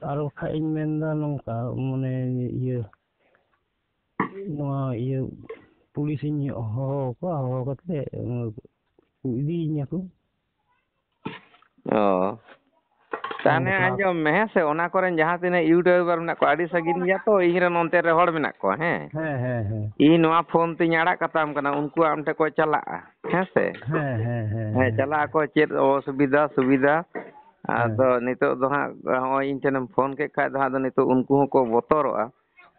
ᱟᱨ ᱵᱟᱠᱷᱟᱡ ᱤᱧ ᱢᱮᱱᱫᱟ ᱱᱚᱝᱠᱟ, ᱢᱟᱱᱮ ᱤᱭᱟᱹ, ᱱᱚᱣᱟ ᱤᱭᱟᱹ ᱯᱩᱞᱤᱥᱤᱧ ᱦᱚᱦᱚ ᱟᱠᱚᱣᱟ, ᱦᱚᱦᱚ ᱠᱟᱛᱮ ᱤᱫᱤᱭᱤᱧᱟᱹ ᱠᱚ᱾ ᱚ᱾ ᱛᱟᱦᱞᱮ ᱵᱟᱯᱞᱟ ᱟᱸᱡᱚᱢ ᱢᱮ, ᱦᱮᱸ ᱥᱮ, ᱚᱱᱟ ᱠᱚᱨᱮᱱ ᱡᱟᱦᱟᱸ ᱛᱤᱱᱟᱹᱜ ᱤᱭᱩᱴᱩᱵᱟᱨ ᱢᱮᱱᱟᱜ ᱠᱚᱣᱟ, ᱟᱹᱰᱤ ᱥᱟᱺᱜᱤᱧ ᱜᱮᱭᱟ ᱛᱚ, ᱤᱧ ᱨᱮᱱ ᱚᱱᱛᱮ ᱨᱮ ᱦᱚᱲ ᱢᱮᱱᱟᱜ ᱠᱚᱣᱟ, ᱦᱮᱸ᱾ ᱦᱮᱸ, ᱦᱮᱸ, ᱦᱮᱸ᱾ ᱤᱧ ᱱᱚᱣᱟ ᱯᱷᱳᱱ ᱛᱤᱧ ᱟᱲᱟᱜ ᱠᱟᱛᱟᱢ ᱠᱟᱱᱟ, ᱩᱱᱠᱩ ᱟᱢ ᱴᱷᱮᱱ ᱠᱚ ᱪᱟᱞᱟᱜᱼᱟ, ᱦᱮᱸ ᱥᱮ? ᱦᱮᱸ, ᱦᱮᱸ, ᱦᱮᱸ, ᱦᱮᱸ, ᱦᱮᱸ᱾ ᱪᱟᱞᱟᱜ ᱟᱠᱚ, ᱪᱮᱫ ᱚᱥᱩᱵᱤᱫᱷᱟ, ᱥᱩᱵᱤᱫᱷᱟ᱾ ᱦᱮᱸ᱾ ᱟᱫᱚ ᱱᱤᱛᱚᱜ ᱫᱚ ᱦᱟᱸᱜ ᱱᱚᱜᱼᱚᱭ ᱤᱧ ᱴᱷᱮᱱᱮᱢ ᱯᱷᱳᱱ ᱠᱮᱫ ᱠᱷᱟᱡ ᱫᱚ ᱦᱟᱸᱜ ᱫᱚ ᱱᱤᱛᱚᱜ ᱩᱱᱠᱩ ᱦᱚᱸᱠᱚ ᱵᱚᱛᱚᱨᱚᱜᱼᱟ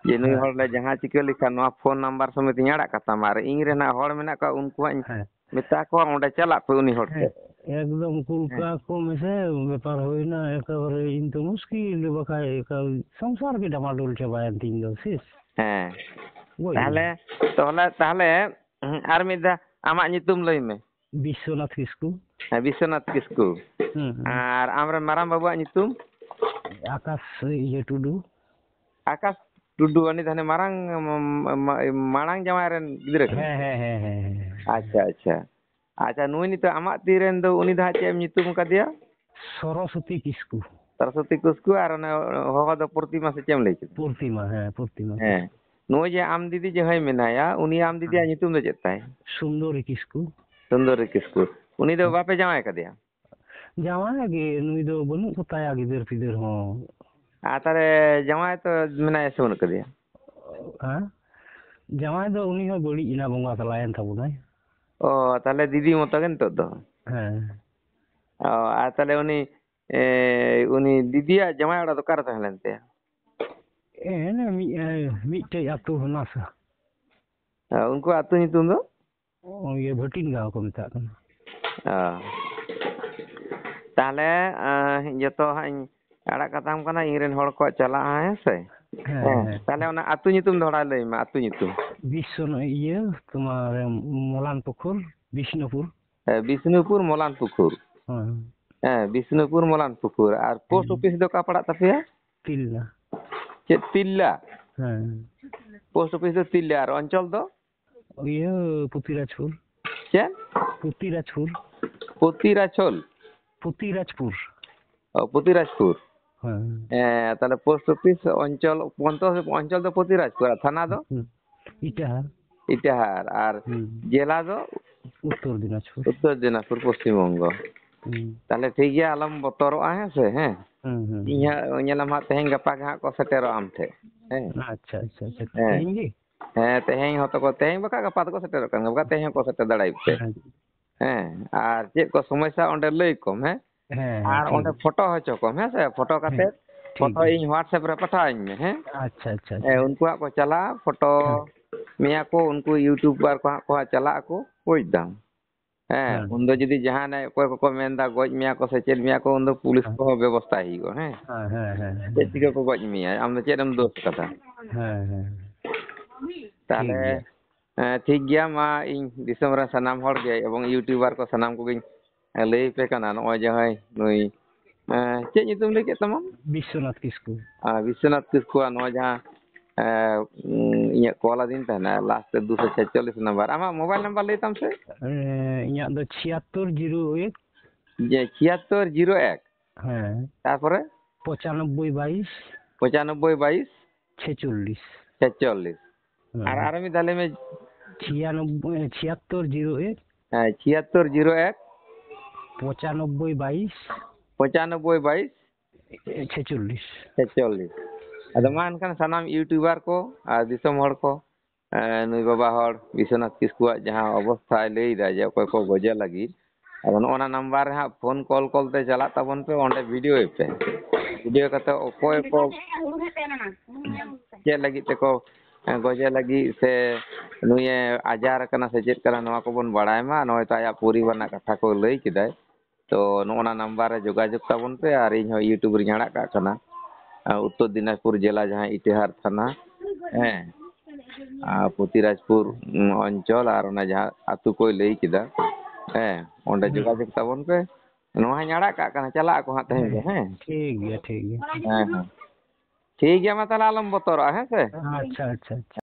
ᱡᱮ ᱱᱩᱭ ᱦᱮᱸ᱾ ᱦᱚᱲ ᱞᱮ ᱡᱟᱦᱟᱸ ᱪᱤᱠᱟᱹ ᱞᱮᱠᱷᱟᱱ ᱱᱚᱣᱟ ᱯᱷᱳᱱ ᱱᱟᱢᱵᱟᱨ ᱥᱚᱢᱮᱛ ᱤᱧ ᱟᱲᱟᱜ ᱠᱟᱛᱟᱢᱟ, ᱟᱨ ᱤᱧ ᱨᱮᱱ ᱦᱟᱸᱜ ᱦᱚᱲ ᱢᱮᱱᱟᱜ ᱠᱚᱣᱟ, ᱩᱱᱠᱩ ᱦᱟᱸᱜ ᱤᱧ ᱦᱮᱸ᱾ ᱢᱮᱛᱟ ᱠᱚᱣᱟ, ᱚᱸᱰᱮ ᱪᱟᱞᱟᱜ ᱯᱮ ᱩᱱᱤ ᱦᱚᱲ ᱦᱮᱸ, ᱴᱷᱮᱱ᱾ ᱮᱠᱫᱚᱢ ᱠᱩᱞ ᱦᱮᱸ᱾ ᱠᱟᱠᱚ ᱢᱮᱥᱮ, ᱵᱮᱯᱟᱨ ᱦᱩᱭᱱᱟ ᱮᱠᱮᱵᱟᱨᱮ, ᱤᱧ ᱛᱚ ᱢᱩᱥᱠᱤᱞ, ᱵᱟᱠᱷᱟᱡ ᱮᱠᱟᱞ ᱥᱚᱝᱥᱟᱨ ᱜᱮ ᱰᱟᱢᱟᱰᱳᱞ ᱪᱟᱵᱟᱭᱮᱱ ᱛᱤᱧ ᱫᱚ, ᱥᱤᱥ᱾ ᱦᱮᱸ᱾ ᱵᱩᱡᱽ ᱛᱟᱦᱞᱮ, ᱢᱮ᱾ ᱛᱟᱦᱞᱮ, ᱛᱟᱦᱞᱮ, ᱟᱨ ᱢᱤᱫ ᱫᱷᱟᱣ ᱟᱢᱟᱜ ᱧᱩᱛᱩᱢ ᱞᱟᱹᱭ ᱢᱮ᱾ ᱵᱤᱥᱥᱚᱱᱟᱛᱷ ᱠᱤᱥᱠᱩ᱾ ᱦᱮᱸ, ᱵᱤᱥᱥᱚᱱᱟᱛᱷ ᱠᱤᱥᱠᱩ᱾ ᱦᱩᱸ, ᱦᱩᱸ᱾ ᱟᱨ ᱟᱢᱨᱮᱱ ᱢᱟᱨᱟᱝ ᱵᱟᱹᱵᱩᱣᱟᱜ ᱧᱩᱛᱩᱢ? ᱟᱠᱟᱥ ᱤᱭᱟᱹ ᱴᱩᱰᱩ᱾ ᱟᱠᱟᱥ ᱴᱩᱰᱩ, ᱩᱱᱤ ᱫᱚ ᱦᱟᱱᱮ ᱢᱟᱨᱟᱝ, ᱢ-, ᱢ-, ᱢᱟᱲᱟᱝ ᱡᱟᱶᱟᱭ ᱨᱮᱱ ᱜᱤᱫᱽᱨᱟᱹ ᱠᱟᱱᱟᱭ? ᱦᱮᱸ, ᱦᱮᱸ, ᱦᱮᱸ, ᱦᱮᱸ, ᱦᱮᱸ᱾ ᱟᱪᱪᱷᱟ, ᱟᱪᱪᱷᱟ᱾ ᱟᱪᱪᱷᱟ, ᱱᱩᱭ ᱱᱤᱛᱚᱜ ᱟᱢᱟᱜ ᱛᱤ ᱨᱮᱱ ᱫᱚ, ᱩᱱᱤ ᱫᱚ ᱦᱟᱸᱜ ᱪᱮᱫ ᱮᱢ ᱧᱩᱛᱩᱢ ᱟᱠᱟᱫᱮᱭᱟ? ᱥᱚᱨᱚᱥᱚᱛᱤ ᱠᱤᱥᱠᱩ᱾ ᱥᱚᱨᱚᱥᱚᱛᱤ ᱠᱤᱥᱠᱩ, ᱟᱨ ᱚᱱᱮ ᱦᱚᱦᱚ ᱫᱚ ᱯᱨᱚᱛᱤᱢᱟ ᱥᱮ ᱪᱮᱫ ᱮᱢ ᱞᱟᱹᱭ ᱠᱮᱫᱟ? ᱯᱨᱚᱛᱤᱢᱟ, ᱦᱮᱸ, ᱯᱨᱚᱛᱤᱢᱟ ᱦᱮᱸ᱾ ᱠᱤᱥᱠᱩ᱾ ᱱᱩᱭ ᱡᱮ ᱟᱢ ᱫᱤᱫᱤ ᱡᱟᱦᱟᱸᱭ ᱢᱮᱱᱟᱭᱟ, ᱩᱱᱤ ᱟᱢ ᱫᱤᱫᱤᱭᱟᱜ ᱦᱮᱸ᱾ ᱧᱩᱛᱩᱢ ᱫᱚ ᱪᱮᱫ ᱛᱟᱭ? ᱥᱩᱱᱫᱚᱨᱤ ᱠᱤᱥᱠᱩ᱾ ᱥᱩᱱᱫᱚᱨᱤ ᱠᱤᱥᱠᱩ᱾ ᱩᱱᱤ ᱫᱚ ᱦᱮᱸ᱾ ᱵᱟᱯᱮ ᱡᱟᱶᱟᱭ ᱠᱟᱫᱮᱭᱟ? ᱡᱟᱶᱟᱭ ᱜᱮ, ᱱᱩᱭ ᱫᱚ ᱵᱟᱹᱱᱩᱜ ᱠᱚᱛᱟᱭᱟ ᱜᱤᱫᱟᱹᱨ ᱯᱤᱫᱟᱹᱨ ᱦᱚᱸ᱾ ᱟᱨ ᱛᱟᱦᱞᱮ ᱡᱟᱶᱟᱭ ᱛᱚ ᱢᱮᱱᱟᱭᱟ ᱥᱮ ᱵᱟᱹᱱᱩᱜ ᱠᱟᱫᱮᱭᱟ? ᱦᱮᱸ? ᱡᱟᱶᱟᱭ ᱫᱚ ᱩᱱᱤ ᱦᱚᱸ ᱵᱟᱹᱲᱤᱡ ᱮᱱᱟ, ᱵᱚᱸᱜᱟ ᱛᱟᱞᱟᱭᱮᱱ ᱛᱟᱵᱚᱱᱟᱭ᱾ ᱚ, ᱛᱟᱦᱞᱮ ᱫᱤᱫᱤ ᱢᱚᱛᱚ ᱜᱮ ᱱᱤᱛᱚᱜ ᱫᱚ? ᱦᱮᱸ᱾ ᱚ, ᱟᱨ ᱛᱟᱦᱞᱮ ᱩᱱᱤ, ᱮ, ᱩᱱᱤ ᱫᱤᱫᱤᱭᱟᱜ ᱡᱟᱶᱟᱭ ᱚᱲᱟᱜ ᱫᱚ ᱚᱠᱟᱨᱮ ᱛᱟᱦᱮᱸ ᱞᱮᱱ ᱛᱟᱭᱟ? ᱮ, ᱢᱤᱫ, ᱮ, ᱢᱤᱫᱴᱮᱡ ᱟᱹᱛᱩ ᱦᱮᱱᱟ ᱥᱮ᱾ ᱚ, ᱩᱱᱠᱩᱣᱟᱜ ᱟᱹᱛᱩ ᱧᱩᱛᱩᱢ ᱫᱚ? ᱚ, ᱤᱭᱟᱹ, ᱵᱷᱟᱹᱴᱤᱱ ᱜᱟᱶ ᱠᱚ ᱢᱮᱛᱟᱜ ᱠᱟᱱᱟ᱾ ᱚ᱾ ᱛᱟᱦᱞᱮ, ᱮ, ᱡᱚᱛᱚ ᱦᱟᱸᱜ ᱤᱧ ᱟᱲᱟᱜ ᱠᱟᱛᱟᱢ ᱠᱟᱱᱟ, ᱤᱧ ᱨᱮᱱ ᱦᱚᱲ ᱠᱚ ᱪᱟᱞᱟᱜᱼᱟ, ᱦᱮᱸ ᱥᱮ? ᱦᱮᱸ, ᱦᱮᱸ᱾ ᱛᱟᱦᱞᱮ ᱚᱱᱟ ᱟᱹᱛᱩ ᱧᱩᱛᱩᱢ ᱫᱚ ᱦᱚᱲᱟᱭ ᱞᱟᱹᱭ ᱢᱟ, ᱟᱹᱛᱩ ᱧᱩᱛᱩᱢ᱾ ᱵᱤᱥᱥᱚ-, ᱤᱭᱟᱹ, ᱛᱳᱢᱟᱨ, ᱢᱚᱞᱟᱱ ᱯᱩᱠᱩᱨ, ᱵᱤᱥᱱᱩᱯᱩᱨ᱾ ᱦᱮᱸ, ᱵᱤᱥᱱᱩᱯᱩᱨ, ᱢᱚᱞᱟᱱ ᱯᱩᱠᱩᱨ᱾ ᱦᱮᱸ᱾ ᱦᱮᱸ, ᱵᱤᱥᱱᱩᱯᱩᱨ ᱢᱚᱞᱟᱱ ᱯᱩᱠᱩᱨ᱾ ᱟᱨ ᱯᱳᱥᱴ ᱦᱮᱸ᱾ ᱚᱯᱷᱤᱥ ᱫᱚ ᱚᱠᱟ ᱯᱟᱲᱟᱜ ᱛᱟᱯᱮᱭᱟ? ᱛᱤᱞᱞᱟ᱾ ᱪᱮᱫ, ᱛᱤᱞᱞᱟ? ᱦᱮᱸ᱾ ᱯᱳᱥᱴ ᱚᱯᱷᱤᱥ ᱫᱚ ᱛᱤᱞᱞᱟ, ᱟᱨ ᱚᱧᱪᱚᱞ ᱫᱚ? ᱤᱭᱟᱹ, ᱯᱩᱛᱤᱨᱟᱡᱽᱯᱩᱨ᱾ ᱪᱮᱫ? ᱯᱩᱛᱤᱨᱟᱡᱽᱯᱩᱨ᱾ ᱯᱩᱛᱤᱨᱟᱪᱷᱚᱞ? ᱯᱩᱛᱤᱨᱟᱡᱽᱯᱩᱨ᱾ ᱚ, ᱯᱩᱛᱤᱨᱟᱡᱽᱯᱩᱨ᱾ ᱦᱮᱸ᱾ ᱦᱮᱸ, ᱛᱟᱦᱞᱮ ᱯᱳᱥᱴ ᱚᱯᱷᱤᱥ ᱚᱧᱪᱚᱞ, ᱚᱧᱪᱚᱞ ᱫᱚ ᱯᱩᱛᱤᱨᱟᱡᱽᱯᱩᱨ, ᱟᱨ ᱛᱷᱟᱱᱟ ᱫᱚ? ᱦᱩᱸ᱾ ᱤᱴᱟᱦᱟᱨ᱾ ᱤᱴᱟᱦᱟᱨ᱾ ᱟᱨ ᱦᱩᱸ᱾ ᱡᱮᱞᱟ ᱫᱚ? ᱩᱛᱛᱚᱨ ᱫᱤᱱᱟᱡᱽᱯᱩᱨ᱾ ᱩᱛᱛᱚᱨ ᱫᱤᱱᱟᱡᱽᱯᱩᱨ, ᱯᱚᱥᱪᱤᱢ ᱵᱚᱝᱜᱚ᱾ ᱦᱩᱸ᱾ ᱛᱟᱦᱞᱮ ᱴᱷᱤᱠ ᱜᱮᱭᱟ, ᱟᱞᱚᱢ ᱵᱚᱛᱚᱨᱚᱜᱼᱟ, ᱦᱮᱸ ᱥᱮ, ᱦᱮᱸ? ᱦᱩᱸ, ᱦᱩᱸ, ᱤᱧ ᱦᱩᱸ᱾ ᱦᱟᱸᱜ ᱧᱮᱞᱟᱢ ᱦᱟᱸᱜ, ᱛᱮᱦᱮᱧ ᱜᱟᱯᱟ ᱜᱮ ᱦᱟᱸᱜ ᱠᱚ ᱥᱮᱴᱮᱨᱚᱜᱼᱟ ᱟᱢ ᱴᱷᱮᱱ, ᱦᱮᱸ? ᱟᱪᱪᱷᱟ, ᱟᱪᱪᱷᱟ, ᱟᱪᱪᱷᱟ᱾ ᱦᱮᱸ᱾ ᱛᱮᱦᱮᱧ ᱜᱮ? ᱦᱮᱸ, ᱛᱮᱦᱮᱧ ᱦᱚᱸᱛᱚ ᱠᱚ, ᱛᱮᱦᱮᱧ ᱵᱟᱠᱷᱟᱡ ᱜᱟᱯᱟ ᱫᱚᱠᱚ ᱥᱮᱴᱮᱨᱚᱜ ᱠᱟᱱ ᱜᱮᱭᱟ, ᱵᱟᱠᱷᱟᱡ ᱛᱮᱦᱮᱧ ᱦᱚᱸᱠᱚ ᱥᱮᱴᱮᱨ ᱫᱟᱲᱮᱭᱟᱜ ᱯᱮ᱾ ᱦᱮᱸ᱾ ᱦᱮᱸ, ᱟᱨ ᱪᱮᱫ ᱠᱚ ᱥᱚᱢᱚᱥᱥᱟ ᱚᱸᱰᱮ ᱞᱟᱹᱭ ᱠᱚᱢ, ᱦᱮᱸ? ᱦᱮᱸ, ᱦᱮᱸ, ᱟᱨ ᱴᱷᱤᱠ ᱚᱸᱰᱮ ᱜᱮᱭᱟ᱾ ᱯᱷᱳᱴᱳ ᱦᱚᱪᱚ ᱠᱚᱢ, ᱦᱮᱸ ᱥᱮ? ᱯᱷᱳᱴᱳ ᱦᱮᱸ, ᱠᱟᱛᱮ, ᱴᱷᱤᱠ ᱯᱷᱳᱴᱳ ᱜᱮᱭᱟ᱾ ᱤᱧ WhatsApp ᱨᱮ ᱯᱟᱴᱷᱟᱣᱟᱹᱧ ᱢᱮ, ᱦᱮᱸ? ᱟᱪᱪᱷᱟ, ᱟᱪᱪᱷᱟ, ᱦᱮᱸ, ᱟᱪᱪᱷᱟ᱾ ᱩᱱᱠᱩᱣᱟᱜ ᱠᱚ ᱪᱟᱞᱟᱜᱼᱟ, ᱯᱷᱳᱴᱳ ᱦᱮᱸ᱾ ᱢᱮᱭᱟ ᱠᱚ, ᱩᱱᱠᱩ YouTuber ᱠᱚ ᱦᱟᱸᱜ ᱠᱚ ᱦᱟᱸᱜ ᱪᱟᱞᱟᱜ ᱟᱠᱚ, ᱵᱩᱡᱽ ᱫᱟᱢ? ᱦᱮᱸ, ᱦᱮᱸ᱾ ᱩᱱᱫᱚ ᱡᱩᱫᱤ ᱡᱟᱦᱟᱱᱟᱜ ᱚᱠᱚᱭ ᱠᱚᱠᱚ ᱢᱮᱱᱫᱟ, ᱜᱚᱡ ᱢᱮᱭᱟ ᱠᱚ ᱥᱮ ᱪᱮᱫ ᱢᱮᱭᱟ ᱠᱚ, ᱩᱱᱫᱚ ᱯᱩᱞᱤᱥ ᱦᱮᱸ᱾ ᱠᱚᱦᱚᱸ ᱵᱮᱵᱚᱥᱛᱟ ᱦᱩᱭᱩᱜᱼᱟ, ᱦᱮᱸ? ᱦᱮᱸ, ᱦᱮᱸ, ᱦᱮᱸ, ᱦᱮᱸ, ᱪᱮᱫ ᱦᱮᱸ᱾ ᱪᱤᱠᱟᱹ ᱠᱚ ᱜᱚᱡ ᱢᱮᱭᱟ, ᱟᱢ ᱫᱚ ᱪᱮᱫ ᱮᱢ ᱫᱳᱥ ᱠᱟᱫᱟ? ᱦᱮᱸ, ᱦᱮᱸ᱾ ᱴᱷᱤᱠ ᱛᱟᱦᱞᱮ, ᱜᱮᱭᱟ᱾ ᱮᱸ, ᱴᱷᱤᱠ ᱜᱮᱭᱟ, ᱢᱟ ᱤᱧ ᱫᱤᱥᱚᱢ ᱨᱮᱱ ᱥᱟᱱᱟᱢ ᱦᱚᱲ ᱜᱮ ᱮᱵᱚᱝ YouTuber ᱠᱚ ᱥᱟᱱᱟᱢ ᱠᱚᱜᱮᱧ, ᱮᱸ, ᱞᱟᱹᱭ ᱟᱯᱮ ᱠᱟᱱᱟ, ᱱᱚᱜᱼᱚᱭ ᱡᱟᱦᱟᱸᱭ ᱱᱩᱭ, ᱮᱸ, ᱪᱮᱫ ᱧᱩᱛᱩᱢ ᱞᱟᱹᱭ ᱠᱮᱫ ᱛᱟᱢᱟᱢ? ᱵᱤᱥᱥᱚᱱᱟᱛᱷ ᱠᱤᱥᱠᱩ᱾ ᱟᱨ ᱵᱤᱥᱥᱚᱱᱟᱛᱷ ᱠᱤᱥᱠᱩᱣᱟᱜ ᱱᱚᱣᱟ ᱡᱟᱦᱟᱸ, ᱮᱸ, ᱩᱸ, ᱤᱧᱟᱹᱜ call ᱟᱹᱫᱤᱧ ᱛᱟᱦᱮᱱᱟ, last ᱨᱮ ᱫᱩᱥᱚ ᱪᱷᱮᱪᱪᱚᱞᱞᱤᱥ number᱾ ᱟᱢᱟᱜ mobile number ᱞᱟᱹᱭ ᱛᱟᱢ ᱥᱮ? ᱮᱸ, ᱤᱧᱟᱹᱜ ᱫᱚ ᱪᱷᱤᱭᱟᱛᱛᱳᱨ ᱡᱤᱨᱳ ᱮᱠ᱾ ᱡᱮ, ᱪᱷᱤᱭᱟᱛᱛᱳᱨ ᱡᱤᱨᱳ ᱮᱠ᱾ ᱦᱮᱸ᱾ ᱛᱟᱨᱯᱚᱨᱮ? ᱯᱚᱸᱪᱟᱱᱚᱵᱵᱳᱭ ᱵᱟᱭᱤᱥ᱾ ᱯᱚᱸᱪᱟᱱᱚᱵᱵᱳᱭ ᱵᱟᱭᱤᱥ᱾ ᱪᱷᱮᱪᱚᱞᱞᱤᱥ᱾ ᱪᱷᱮᱪᱚᱞᱞᱤᱥ᱾ ᱦᱮᱸ᱾ ᱟᱨ ᱟᱨ ᱢᱤᱫ ᱫᱷᱟᱣ ᱞᱟᱹᱭ ᱢᱮ᱾ ᱪᱷᱤᱭᱟᱱᱚᱵᱵᱳᱭ, ᱪᱷᱤᱭᱟᱛᱛᱳᱨ ᱡᱤᱨᱳ ᱮᱠ᱾ ᱦᱮᱸ, ᱪᱷᱤᱭᱟᱛᱛᱳᱨ ᱡᱤᱨᱳ ᱮᱠ᱾ ᱯᱚᱸᱪᱟᱱᱚᱵᱵᱳᱭ ᱵᱟᱭᱤᱥ᱾ ᱯᱚᱸᱪᱟᱱᱚᱵᱵᱳᱭ ᱵᱟᱭᱤᱥ᱾ ᱪᱷᱮᱪᱚᱞᱞᱤᱥ᱾ ᱪᱷᱮᱪᱚᱞᱞᱤᱥ᱾ ᱟᱫᱚ ᱢᱟ ᱮᱱᱠᱷᱟᱱ ᱥᱟᱱᱟᱢ YouTuber ᱠᱚ ᱟᱨ ᱫᱤᱥᱚᱢ ᱦᱚᱲ ᱠᱚ, ᱮᱸ, ᱱᱩᱭ ᱵᱟᱵᱟ ᱦᱚᱲ ᱵᱤᱥᱥᱚᱱᱟᱛᱷ ᱠᱤᱥᱠᱩᱣᱟᱜ ᱡᱟᱦᱟᱸ ᱚᱵᱚᱥᱛᱷᱟᱭ ᱞᱟᱹᱭ ᱮᱫᱟ ᱡᱮ ᱚᱠᱚᱭ ᱠᱚ ᱜᱚᱡᱮ ᱞᱟᱹᱜᱤᱫ, ᱟᱫᱚ ᱱᱚᱜᱼᱚ ᱱᱟ number ᱨᱮ ᱦᱟᱸᱜ phone call call ᱛᱮ ᱪᱟᱞᱟᱜ ᱛᱟᱵᱚᱱ ᱯᱮ, ᱚᱸᱰᱮ videoᱭ ᱯᱮ᱾ Video ᱠᱟᱛᱮ ᱚᱠᱚᱭ ᱠᱚ ᱪᱮᱫ ᱞᱟᱹᱜᱤᱫ ᱛᱮᱠᱚ, ᱮᱸ, ᱜᱚᱡᱮ ᱞᱟᱹᱜᱤᱫ ᱥᱮ ᱱᱩᱭᱮ ᱟᱡᱟᱨ ᱠᱟᱱᱟ ᱥᱮ ᱪᱮᱫ ᱠᱟᱱᱟ, ᱱᱚᱣᱟ ᱠᱚᱵᱚᱱ ᱵᱟᱲᱟᱭ ᱢᱟ᱾ ᱱᱚᱜᱼᱚᱭ ᱛᱚ ᱟᱭᱟᱜ ᱯᱚᱨᱤᱵᱟᱨ ᱨᱮᱱᱟᱜ ᱠᱟᱛᱷᱟ ᱠᱚ ᱞᱟᱹᱭ ᱠᱮᱫᱟᱭ᱾ ᱛᱚ ᱱᱚᱜᱼᱚ ᱱᱟ number ᱨᱮ ᱡᱳᱜᱟᱡᱳᱜᱽ ᱛᱟᱵᱚᱱ ᱯᱮ, ᱟᱨ ᱤᱧ ᱦᱚᱸ YouTube ᱨᱤᱧ ᱟᱲᱟᱜ ᱠᱟᱜ ᱠᱟᱱᱟ, ᱟᱨ ᱩᱛᱛᱚᱨ ᱫᱤᱱᱟᱡᱽᱯᱩᱨ ᱡᱮᱞᱟ ᱡᱟᱦᱟᱸ ᱤᱴᱟᱹᱦᱟᱨ ᱛᱷᱟᱱᱟ, ᱦᱮᱸ, ᱟᱨ ᱯᱩᱛᱤᱨᱟᱡᱽᱯᱩᱨ, ᱩᱸ, ᱚᱧᱪᱚᱞ ᱟᱨ ᱚᱱᱟ ᱡᱟᱦᱟᱸ ᱟᱹᱛᱩ ᱠᱚᱭ ᱞᱟᱹᱭ ᱠᱮᱫᱟ, ᱦᱮᱸ, ᱚᱸᱰᱮ ᱦᱩᱸ᱾ ᱡᱳᱜᱟᱡᱳᱜᱽ ᱛᱟᱵᱚᱱ ᱯᱮ᱾ ᱱᱚᱣᱟ ᱦᱚᱸᱧ ᱟᱲᱟᱜ ᱠᱟᱜ ᱠᱟᱱᱟ, ᱪᱟᱞᱟᱜ ᱟᱠᱚ ᱦᱟᱸᱜ ᱛᱮᱦᱮᱧ ᱜᱮ᱾ ᱦᱮᱸ, ᱴᱷᱤᱠ ᱜᱮᱭᱟ, ᱴᱷᱤᱠ ᱜᱮᱭᱟ᱾ ᱦᱮᱸ, ᱦᱮᱸ, ᱴᱷᱤᱠ ᱜᱮᱭᱟ, ᱢᱟ ᱛᱟᱦᱚᱞᱮ ᱟᱞᱚᱢ ᱵᱚᱛᱚᱨᱚᱜᱼᱟ, ᱦᱮᱸ ᱥᱮ᱾ ᱟᱪᱪᱷᱟ, ᱟᱪᱪᱷᱟ, ᱟᱪᱪᱷᱟ᱾